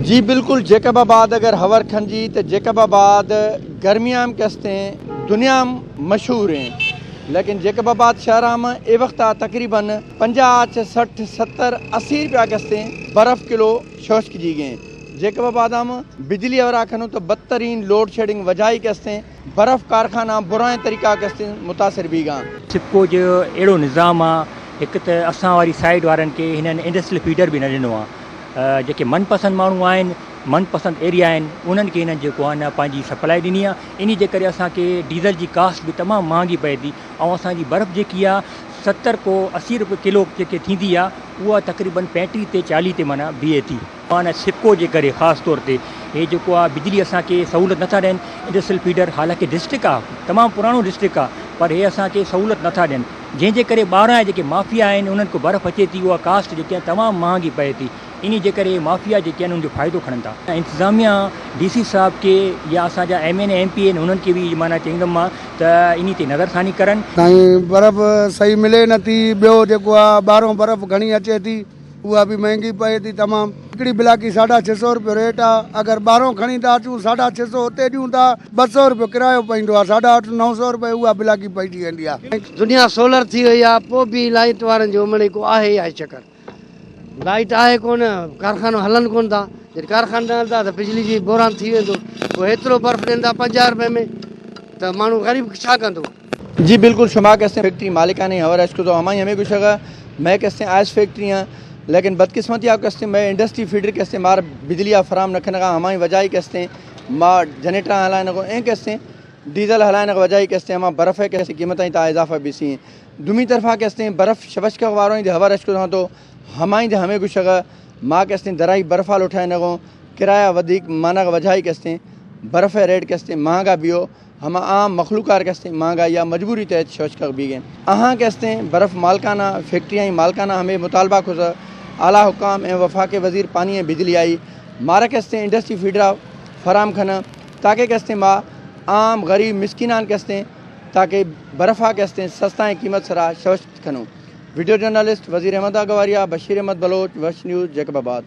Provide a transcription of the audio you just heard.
جي بلڪل جيڪب آباد اگر هور کنجي ته جيڪب آباد گرميام ڪستين دنيام مشهور هين ليڪن جيڪب آباد شهرام اي وقتا تقريبن 50 60 70 80 روپيا ڪستين برف ڪلو شوشڪ جي گين جيڪب آبادام بجلي اورا کنو ته بدترين لوڊ شيڊنگ وجائي ڪستين برف ڪارخانا برائين طريقا ڪستين متاثر بي گان. سپڪو جو اهڙو نظام آ هڪ ته اسان واري سائيڊ وارن کي هنن انڊسٽريل فيڊر به نه ڏنو آ جيڪي من پسند ماڻهو آهن من پسند ايريا آهن انهن کي هنن جيڪو آهي نه پنهنجي سپلائي ڏني آهي انهي جي ڪري اسان کي ڊيزل جي ڪاسٽ به تمام مهانگي پئي ٿي ۽ اسان جي برف جيڪي آهي 70 کو 80 روپيه ڪلو جيڪي ٿيندي آهي اها تقريبن 35 تي 40 تي معنيٰ بيهي ٿي. معنيٰ سپڪو جي ڪري خاص طور تي هي جيڪو آهي بجلي اسان کي سهولت نٿا ڏين انڊسٽريل فيڊر حالانڪه ڊسٽرڪٽ آهي تمام پراڻو ڊسٽرڪٽ آهي پر هي اسان کي سهولت نٿا ڏين جنهن جي ڪري ٻاهران جا جيڪي مافيا آهن انهن کي برف اچي ٿي اها ڪاسٽ جيڪي آهي تمام مهانگي پئي ٿي انهي جي ڪري مافيا جيڪي آهن ان جو فائدو کڻن ٿا. انتظاميا ڊي سي صاحب کي يا اسان جا ايم اين اي ايم پي آهن انهن کي به معنيٰ چئيندم مان ته انهي تي نظر ثاني ڪرن. سائين برف صحيح ملي نه ٿي ٻيو جيڪو آ ٻاهرون برف گهڻي اچي ٿي اها به مهنگي پئي ٿي تمام. هڪڙي بلاڪي ساڍا ڇهه سئو روپيو ريٽ آ اگر ٻاهرون کڻي ٿا اچون ساڍا ڇهه سئو اتي ڏيون ٿا ٻه سئو روپيو ڪرايو پوندو آ ساڍا اٺ نو سئو روپيه اها بلاڪي پئجي ويندي آ. دنيا سولر ٿي وئي آ پوء به لائيٽ وارن جو مڙئي ڪو آهي ئي آهي چڪر لائيٽ آهي ڪونه ڪارخانو هلن ڪونه ٿا جڏهن ڪارخانا نه هلندا ته بجلي جي بحران ٿي ويندو پوء هيترو برف ڏين ٿا 50 روپئي ۾ ته ماڻهو غريب ڇا ڪندو. جي بلڪل شما ڪستين فيڪٽري مالڪان هي هور اشڪ تو همائي همي گشغ مين ڪستين آئس فيڪٽري هان ليڪن بدقسمتي آ ڪستين مين انڊسٽري فيڊر ڪستين مار بجلي آ فراهم نه کنغا همائي وجائي ڪستين ما جنريٽر هلائن کو ۽ ڪستين ڊيزل هلائن کي وجائي ڪستين هما برف ڪستين قيمت تا اضافه بيسي دومي طرفا ڪستين برف شبشڪ وارو ايندي هور اشڪ تو همائي همي گشغ ما ڪستين درائي برفا لوٺائن کو ڪرايا وڌيڪ مانغ وجائي ڪستين برف ريٽ ڪستين مهانگا بيو هم عام مخلوقار ڪستين مهانگائي يا مجبوري تحت شوشڪغ بي گين اهان ڪستين برف مالڪانا فيڪٽريان ۽ مالڪانا همي مطالبه کز اعليٰ حڪام ۽ وفاقي وزير پاني ۽ بجلي آئي مار ڪستين انڊسٽري فيڊرا فراهم کن تاڪه ڪستين ما عام غريب مسڪينان ڪستين تاڪه برفا ڪستين سستا ۽ قيمت سرا شوشڪ کنو وڊيو جرنلسٽ وزير احمد آگواريا بشير احمد بلوچ وش نيوز جيڪب آباد.